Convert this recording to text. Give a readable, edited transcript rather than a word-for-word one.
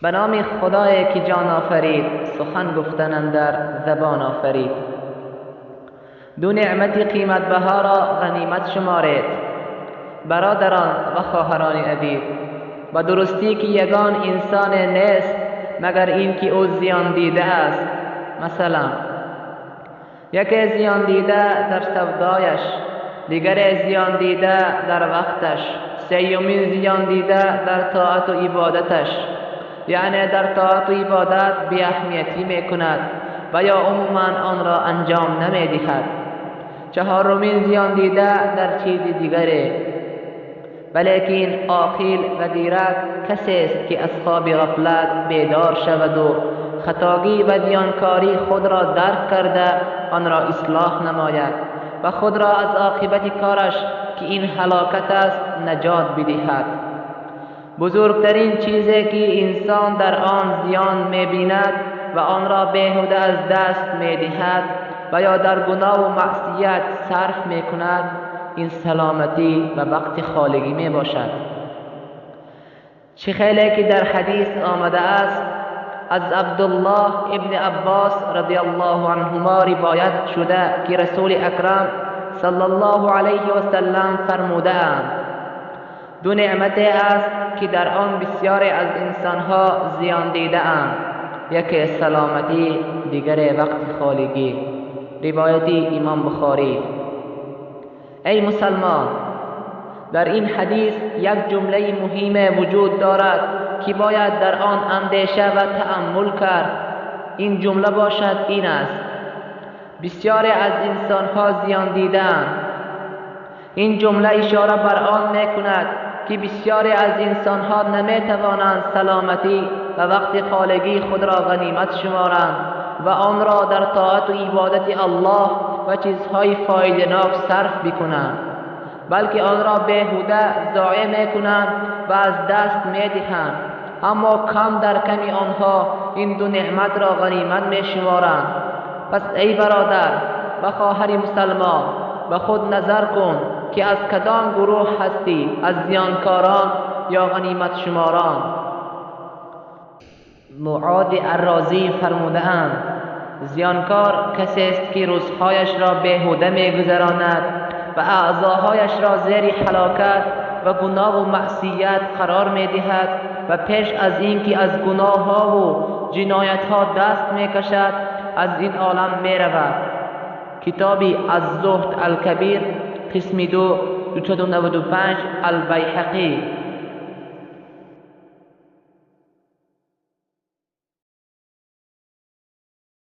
به نام خدای که جان آفرید، سخن گفتن اندر زبان آفرید. دو نعمت قیمت بها را غنیمت شمارید. برادران و خواهران عزیز، و درستی که یگان انسان نیست مگر اینکه او زیان دیده است. مثلا یکی زیان دیده در سودایش، دیگر زیان دیده در وقتش، سیومین زیان دیده در طاعت و عبادتش، یعنی در طاعت و عبادت بی اهمیتی می کند و یا عموما آن را انجام نمی دهد. چهارمین زیان دیده در چیز دیگری. ولیکن عاقل و زیرک کسی است که از خواب غفلت بیدار شود و خطاگی و زیانکاری خود را درک کرده آن را اصلاح نماید و خود را از عاقبت کارش که این هلاکت است نجات بدهد. بزرگترین چیزی که انسان در آن زیان می‌بیند و آن را بیهوده از دست می‌دهد و یا در گناه و معصیت صرف می‌کند، این سلامتی و وقت خالگی می‌باشد. چه خیلی که در حدیث آمده است، از عبدالله ابن عباس رضی الله عنهما روایت شده که رسول اکرم صلی الله علیه و سلم فرموده اند: دو نعمت است که در آن بسیاری از انسانها زیان دیده اند، یکی سلامتی، دیگر وقت خالگی. روایت امام بخاری. ای مسلمان، در این حدیث یک جمله مهم وجود دارد که باید در آن اندیشه و تأمل کرد. این جمله باشد این است: بسیاری از انسانها زیان دیدند. این جمله اشاره بر آن میکند که بسیاری از انسانها نمیتوانند سلامتی و وقت خالگی خود را غنیمت شمارند و آن را در طاعت و عبادت الله و چیزهای فایده‌ناک صرف بکنند، بلکه آن را بیهوده ضایع میکنند و از دست میدهند. اما کم در کمی آنها این دو نعمت را غنیمت میشمارند. پس ای برادر و خواهر مسلمان، به خود نظر کن که از کدام گروه هستی، از زیانکاران یا غنیمت شماران؟ معاذ الرازی فرموده اند: زیانکار کسی است که روزهایش را بیهوده میگذراند و اعضاهایش را زیر هلاکت و گناه و معصیت قرار میدهد و پیش از اینکه از گناهها و جنایتها دست میکشد از این عالم میرود. کتاب الزهد الکبیر قسم 2 295 البیهقی.